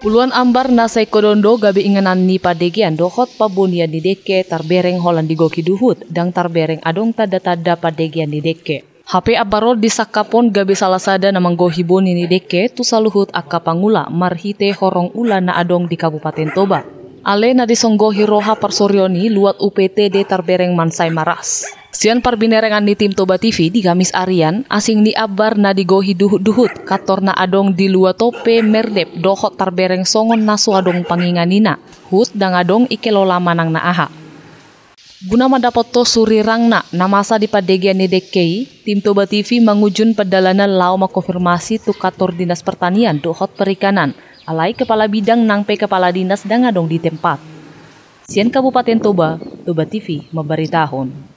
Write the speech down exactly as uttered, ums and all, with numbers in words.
Puluan ambar na sai ingkon do gabe inganan ni pandegean dohot pambonian ni dengke tarbereng holan digohi duhut, ndang tarbereng adong tanda-tanda pandegean ni dengke. Hape ambar on disangkap on gabe salah sada na manggohi boni ni dengke tu saluhut angka pangula marhite horong ula na adong di Kabupaten Toba. Ale na disonggohi roha parsorion i luat U P T D tarbereng mansai maras. Sian parbinerengan ni tim Toba T V di Gamis arian, asing ni ambar na digohi duhut-duhut, kantor na adong di Luatope, Merdep, dohot tarbereng songon na so adong panginganina, huhut ndang adong ingkon lola manang na aha. Guna mandapothon surirangna na masa di pandegean ni dengke i, tim Toba T V mangujun pardalanan laho mangkonfirmasi tu kantor Dinas Pertanian dohot Perikanan, alai kepala bidang nang pe kepala dinas ndang adong di tempat. Sian Kabupaten Toba, Toba T V mambaritahon.